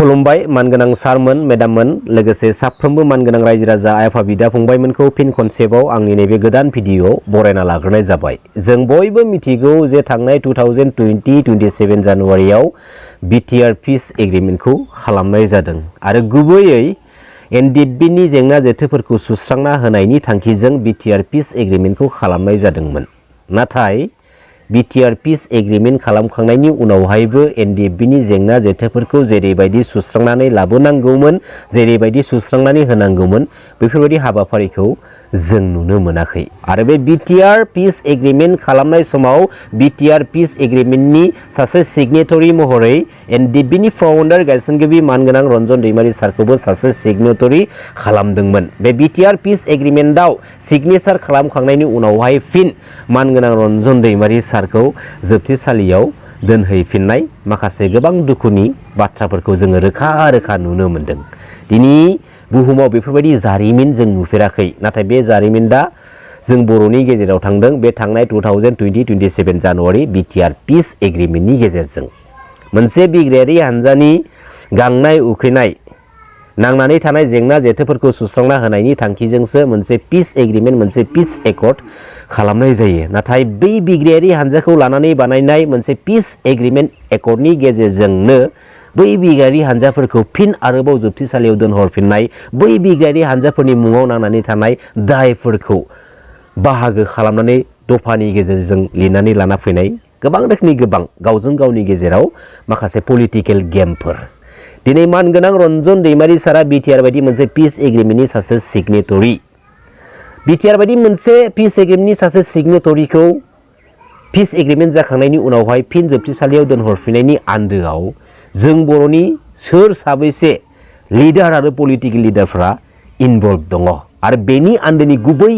खुलुमबाय मानगोनां सारमोन मेडाममोन लोगोसे साफ्रोमबो मानगोनां रायजो राजा आइ आफा बिदा फंबायमोनखौ फिन खनसेबाव आंनि नैबे गोदान भिडिअ बरायना लाग्रोनाय जाबाय। जों बयबो मिथिगौ जे थांनाय 2020-27 जानुवारियाव बिटिआर पिस एग्रिमेन्टखौ खालामनाय जादों आरो गुबैयै एनडिएफबिनि जेंना जेथोफोरखौ सुस्रांना होनायनि थांखिजों बिटिआर पिस एग्रिमेन्टखौ खालामनाय जादोंमोन। नाथाय बिटिआर पिस एग्रिमेन्ट खालामखांनायनि उनावहायबो एनडिएफबिनि जेंना जेथोफोरखौ जेरैबायदि सुस्रांनानै लाबोनांगौमोन जेरैबायदि सुस्रांनानै होनांगौमोन बेफोरबायदि हाबाफारिखौ जों नुनो मोनाखै आरो बे बिटिआर पिस एग्रिमेन्ट खालामनाय समाव बिटिआर पिस एग्रिमेन्टनि सासे सिगनेटरि महरै एनडिएफबिनि फाउन्डार गायसनगिरि मानगोनां रन्जन दैमारि सारखौबो सासे सिगनेटरि खालामदोंमोन। बे बिटिआर पिस एग्रिमेन्टआव सिगनेचार खालामखांनायनि उनावहाय फिन मानगोनां रन्जन दैमारि सारखौ जोबथेसालियाव दोनहैफिननाय माखासे गोबां दुखुनि बाथ्राफोरखौ जोङो रोखा रोखा नुनो मोनदों। दिनै बुहुमाव बेफोरबायदि जारिमिन जों नुफेराखै, नाथाय बे जारिमिना जों बर'नि गेजेराव थांदों बे थांनाय 2020-27 जानुवारि बिटिआर पिस एग्रिमेन्टनि गेजेरजों। मोनसे बिग्रायारि हान्जानि गांनाय उखैनाय नांनानै थानाय जेंना जेथोफोरखौ सुस्रांना होनायनि थांखिजोंसो मोनसे पिस एग्रिमेन्ट मोनसे पिस एकर्ड खालामनाय जायो। नाथाय बै बिग्रायारि हान्जाखौ लानानै बानायनाय मोनसे पिस एग्रिमेन्ट एकर्डनि गेजेरजोंनो बै बिग्रायारि हान्जाफोरखौ फिन आरोबाव जोबथेसालियाव दोनहरफिननाय, बै बिग्रायारि हान्जाफोरनि मुङाव नांनानै थानाय दायफोरखौ बाहागो खालामनानै दफानि गेजेरजों लिरनानै लाना फैनाय गोबां रोखोमनि गोबां गावजों गावनि गेजेराव माखासे पलिटिकेल गेमफोर। दिनै मानगोनां रन्जन दैमारि सारा बिटिआर बायदि मोनसे पिस एग्रिमेन्टनि सासे सिगनेटरि, बिटिआर बायदि मोनसे पिस एग्रिमेन्टनि सासे सिगनेटरिखौ पिस एग्रिमेन्ट जाखांनायनि उनावहाय फिन जोबथेसालियाव दोनहरफिननायनि आन्दोआव जों बर'नि सोर साबैसे लिडार आरो पलिटिकेल लिडारफ्रा इनभल्भ दङ आरो बेनि आन्दोनि गुबै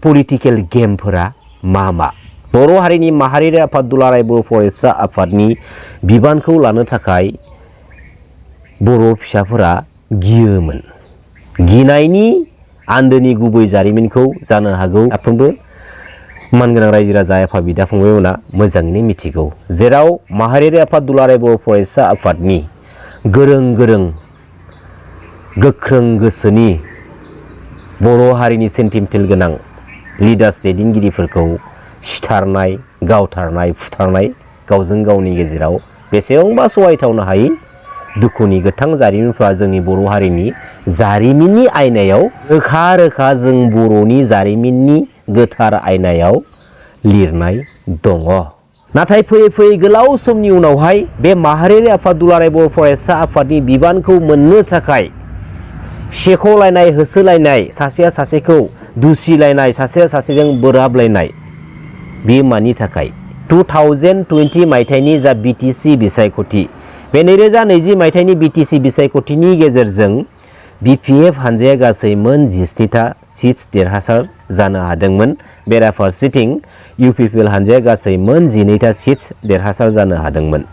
पलिटिकेल गेमफोरा मा मा? बर' हारिनि माहारियारि आफाद दुलाराय बर' फरायसा आफादनि बिबानखौ लानो थाखाय बर' फिसाफोरा गियोमोन। गिनायनि आन्दोनि गुबै जारिमिनखौ जानो हागौ साफ्रोमबो मानगोनां रायजो राजा आफा बिदा फंबायमोना मोजाङैनो मिथिगौ। जेराव माहारियारि आफाद दुलाराय बर' फरायसा आफादनि गोरों गोरों गोख्रों गोसोनि बर' हारिनि सेन्टिमेन्टेल गोनां लिडार्स दैदेनगिरिफोरखौ सिथारनाय, गावथारनाय, फुथारनाय गावजों गावनि गेजेराव बेसेबांबा सहायथावनो हायै दुखुनि गोथां जारिमिनफ्रा जोंनि बर' हारिनि जारिमिननि आयनायाव रोखा रोखा जों बर'नि जारिमिननि गोथार आयनायाव लिरनाय दङ। नाथाय फैयै फैयै गोलाव समनि उनावहाय बे माहारियारि आफाद दुलाराय बर' फरायसा आफादनि बिबानखौ मोननो थाखाय सेख'लायनाय, होसोलायनाय, सासेया सासेखौ दुसिलायनाय, सासेया सासेजों बोराबलायनाय, बे मानि थाखाय 2020 मायथाइनि जा बिटिसि बिसायख'थि, बे 2020 मायथाइनि बिटिसि बिसायख'थिनि गेजेरजों बिपिएफ हान्जाया गासै मोन 17था सिट्स देरहासार जानो हादोंमोन। बेराफारसेथिं इउपिपिएल हान्जाया गासै मोन 12था सिट्स देरहासार जानो हादोंमोन।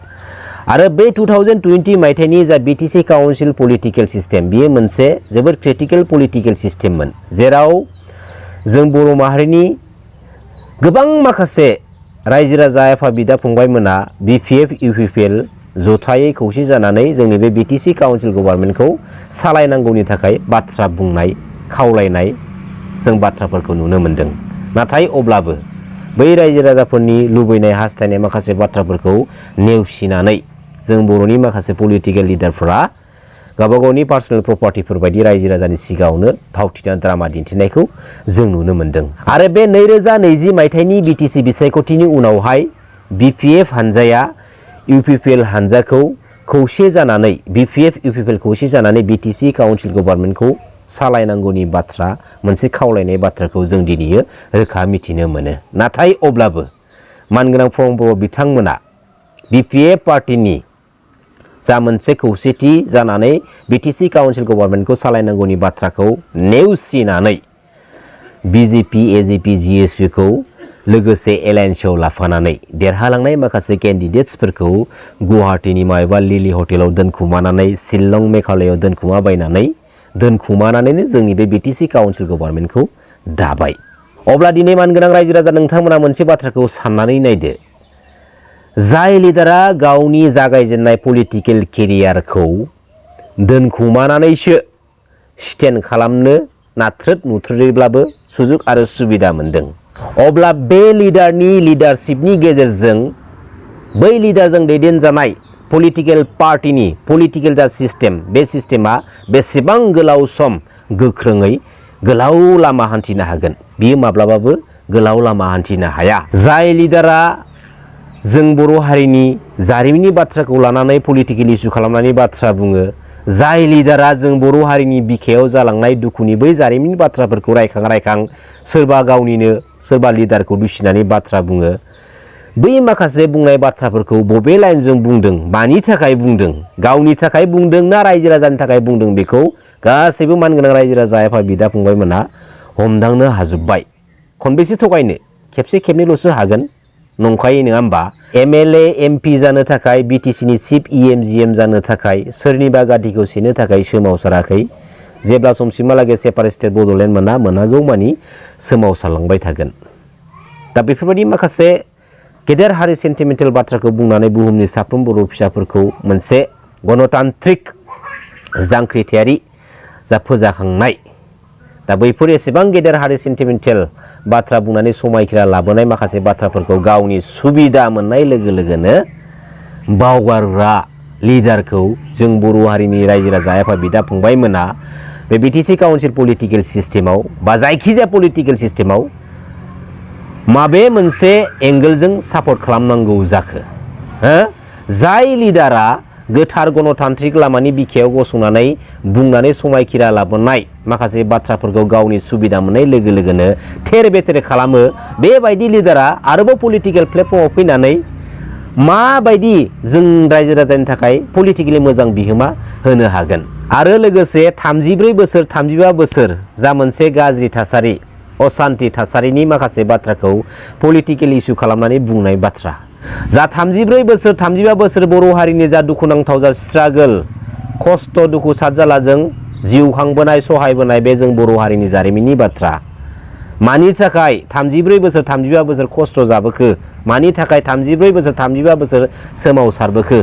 आरो बे 2020 मायथाइनि जा बिटिसि काउन्सिल पलिटिकेल सिस्टेम, बियो मोनसे जोबोद क्रिटिकेल पलिटिकेल सिस्टेममोन, जेराव जों बर' माहारिनि गोबां माखासे रायजो राजा आफा बिदा फंबायमोना बिपिएफ इउपिपिएल जथायै खौसे जानानै जोंनि बे बिटिसि काउन्सिल गभर्नमेन्टखौ सालायनांगौनि थाखाय बाथ्रा बुंनाय, खावलायनाय जों बाथ्राफोरखौ नुनो मोनदों। नाथाय अब्लाबो बै रायजो राजाफोरनि लुबैनाय हास्थायनाय माखासे बाथ्राफोरखौ नेवसिनानै जों बर'नि माखासे पलिटिकेल लिडारफोरा गावबा गावनि पार्सनेल प्रपार्टिफोर बायदि रायजो राजानि सिगाङावनो फावथिना ड्रामा दिन्थिनायखौ जों नुनो मोनदों। आरो बे 2020 मायथाइनि बिटिसि बिसायख'थिनि उनावहाय बिपिएफ हान्जाया इउपिपिएल हान्जाखौ खौसे जानानै बिपिएफ इउपिपिएल खौसे जानानै बिटिसि काउन्सिल गभर्नमेन्टखौ सालायनांगौनि बाथ्रा मोनसे खावलायनाय बाथ्राखौ जों दिनैयो रोखा मिथिनो मोनो। नाथाय अब्लाबो मानगोनां फंबाय बिथांमोना बिपिएफ पार्टिनि जा मोनसे खौसेथि जानानै बिटिसि काउन्सिल गभर्नमेन्टखौ सालायनांगौनि बाथ्राखौ नेवसिनानै बिजेपि, एजेपि, जिएसपिखौ लोगोसे एलायन्सआव लाफानानै देरहालांनाय माखासे केन्डिडेट्सफोरखौ गुवाहाटीनि मायबा लिलि हटेलाव दोनखुमानानै शिलं मेघालयआव दोनखुमानानैनो जोंनि बे बिटिसि काउन्सिल गभर्नमेन्टखौ दाबाय। अब्ला दिनै मानगोनां रायजो राजा नोंथांमोना मोनसे बाथ्राखौ साननानै नायदो, जाय लिडारा गावनि जागायजेननाय पलिटिकेल केरियारखौ दोनखुमानानैसो स्टेन्ड खालामनो नाथ्रोद नुथ्रोदैब्लाबो सुजुग आरो सुबिदा मोनदों। अब्ला बे लिडारनि लिडारशिपनि गेजेरजों बै लिडारजों दैदेनजानाय पलिटिकेल पार्टिनि पलिटिकेल जा सिस्टेम बे सिस्टेमा बेसेबां गोलाव सम गोख्रोङै गोलाव लामा हान्थिनो हागोन? बियो माब्लाबाबो गोलाव लामा हान्थिनो हाया। जाय लिडारा जों बर' हारिनि जारिमिननि बाथ्राखौ लानानै पलिटिकेल इस्यु खालामनानै बाथ्रा बुङो, जाय लिडारा जों बर' हारिनि बिखायाव जालांनाय दुखुनि बै जारिमिननि बाथ्राफोरखौ रायखां सोरबा गावनिनो सोरबा लिडारखौ दुसिनानै बाथ्रा बुङो, बै माखासे बुंनाय बाथ्राफोरखौ बबे लाइनजों बुंदों, मानि थाखाय बुंदों, गावनि थाखाय बुंदों ना रायजो राजानि थाखाय बुंदों, बेखौ गासैबो मानगोनां रायजो राजा आफा बिदा फंबायमोना हमदांनो हाजोब्बाय। खनबेसे थगायनो? खेबसे खेबनैल'सो हागोन, नंखायै नङा होमबा? MLA MP जानो थाखाय, BTCनि चिफ EM जानो थाखाय सोरनिबा गादिखौ सेनो थाखाय सोमावसाराखै। जेब्ला समसिमहालागै सेपारेट स्टेट बड'लेण्ड मोनहागौ मानि सोमावसारलांबाय थागोन। दा बेफोरबायदि माखासे गेदेर हारि सेन्टिमेन्टेल बाथ्राखौ बुंनानै बुहुमनि साफ्रोम बर' फिसाफोरखौ मोनसे गणतान्त्रिक जांख्रिथायारि जा फोजाखांनाय, दा बैफोर एसेबां गेदेर हारि सेन्टिमेन्टेल बाथ्रा बुंनानै समायखिरा लाबोनाय माखासे बाथ्राफोरखौ गावनि सुबिदा मोननाय लोगो लोगोनो बावगारग्रा लिडारखौ जों बर' हारिनि रायजो राजा आफा बिदा फंबायमोना बे BTC काउन्सिल पलिटिकेल सिस्टेमाव बा जायखिजाया पलिटिकेल सिस्टेमाव माबे मोनसे एंगेलजों सापर्ट खालामनांगौ जाखो? जाय लिडारा गोथार गणतान्त्रिक लामानि बिखायाव गसंनानै बुंनानै समायखिरा लाबोनाय माखासे बाथ्राफोरखौ गावनि सुबिदा मोननाय लोगो लोगोनो थेर बेथेर खालामो, बेबायदि लिडारा आरोबाव पलिटिकेल प्लेटफर्माव फैनानै माबायदि जों रायजो राजानि थाखाय पलिटिकेलि मोजां बिहोमा होनो हागोन? आरो लोगोसे 34 बोसोर 35 बोसोर जा मोनसे गाज्रि थासारि, असान्ति थासारिनि माखासे बाथ्राखौ पलिटिकेल इस्यु खालामनानै बुंनाय बाथ्रा, जा 34 बोसोर 35 बोसोर बर' हारिनि जा दुखुनांथाव जा स्ट्रागोल, खस्थ' दुखु सातजालाजों जिउ खांबोनाय सहायबोनाय बे जों बर' हारिनि जारिमिननि बाथ्रा। मानि थाखाय 34 बोसोर 35 बोसोर खस्थ' जाबोखो, मानि थाखाय 34 बोसोर 35 बोसोर सोमावसारबोखो,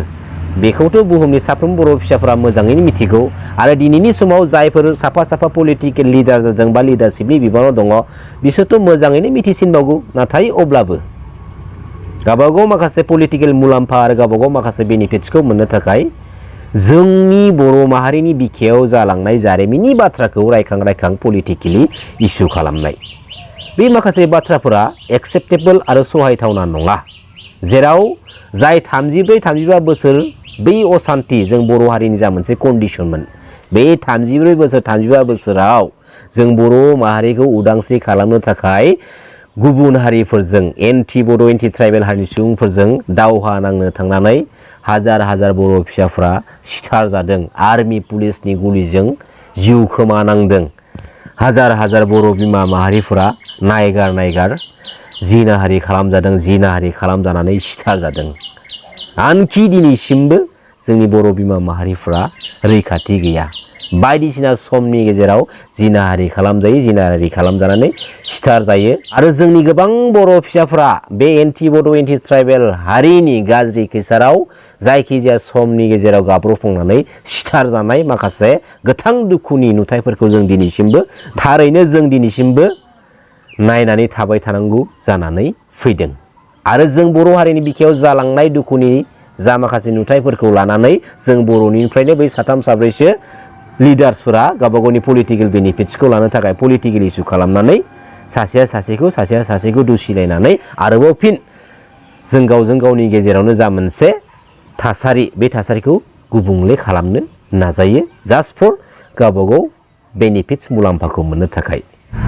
बेखौथ' बुहुमनि साफ्रोम बर' फिसाफोरा मोजाङैनो मिथिगौ। आरो दिनैनि समाव जायफोर साफा साफा पलिटिकेल लिडार जादों बा लिडारशिपनि बिबानाव दङ, बिसोरथ' मोजाङैनो मिथिसिनबावगौ। नाथाय अब्लाबो गावबागाव माखासे पलिटिकेल मुलाम्फा आरो गावबागाव माखासे बेनिफिट्सखौ मोननो थाखाय जोंनि बर' माहारिनि बिखायाव जालांनाय जारिमिननि बाथ्राखौ रायखां पलिटिकेलि इस्यु खालामनाय, बे माखासे बाथ्राफोरा एक्सेप्टेबल आरो सहायथावना नङा। जेराव जाय 34-35 बोसोर बै असान्ति जों बर' हारिनि जा मोनसे कन्डिसनमोन, बे 34 बोसोर 35 बोसोराव जों बर' माहारिखौ उदांस्रि खालामनो थाखाय गुबुन हारिफोरजों एन्टि बड' एन्टि ट्राइबेल हारिनि सुबुंफोरजों दावहा नांनो थांनानै हाजार हाजार बर' फिसाफ्रा सिथार जादों, आर्मि पुलिसनि गुलिजों जिउ खोमानांदों। हाजार हाजार बर' बिमा माहारिफोरा नायगार जिनाहारि खालामजानानै सिथार जादों। आनखि दिनैसिमबो जोंनि बर' बिमा माहारिफोरा रैखाथि गैया। बायदिसिना समनि गेजेराव जिनाहारि खालामजानानै सिथार जायो। आरो जोंनि गोबां बर' फिसाफोरा बे एन्टि बड' एन्टि ट्राइबेल हारिनि गाज्रि खैसाराव जायखिजाया समनि गेजेराव गाब्र'फुंनानै सिथार जानाय माखासे गोथां दुखुनि नुथायफोरखौ जों दिनैसिमबो नायनानै थाबाय थानांगौ जानानै फैदों। आरो जों बर' हारिनि बिखायाव जालांनाय दुखुनि जा माखासे नुथायफोरखौ लानानै जों बर'निफ्रायनो बै 3-4सो लिडार्सफोरा गावबागावनि पलिटिकेल बेनिफिट्सखौ लानो थाखाय पलिटिकेल इस्यु खालामनानै सासेया सासेखौ दुसिलायनानै आरोबाव फिन जों गावजों गावनि गेजेरावनो जा मोनसे थासारि, बे थासारिखौ गुबुंले खालामनो नाजायो, जास्ट फर गावबागाव बेनिफिट्स मुलाम्फाखौ मोननो थाखाय।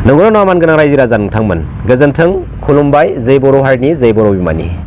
नंगौना नङा मानगोनां रायजो राजा नोंथांमोन? गोजोन्थों, खुलुमबाय। जै बर' हारिनि, जै बर' बिमानि।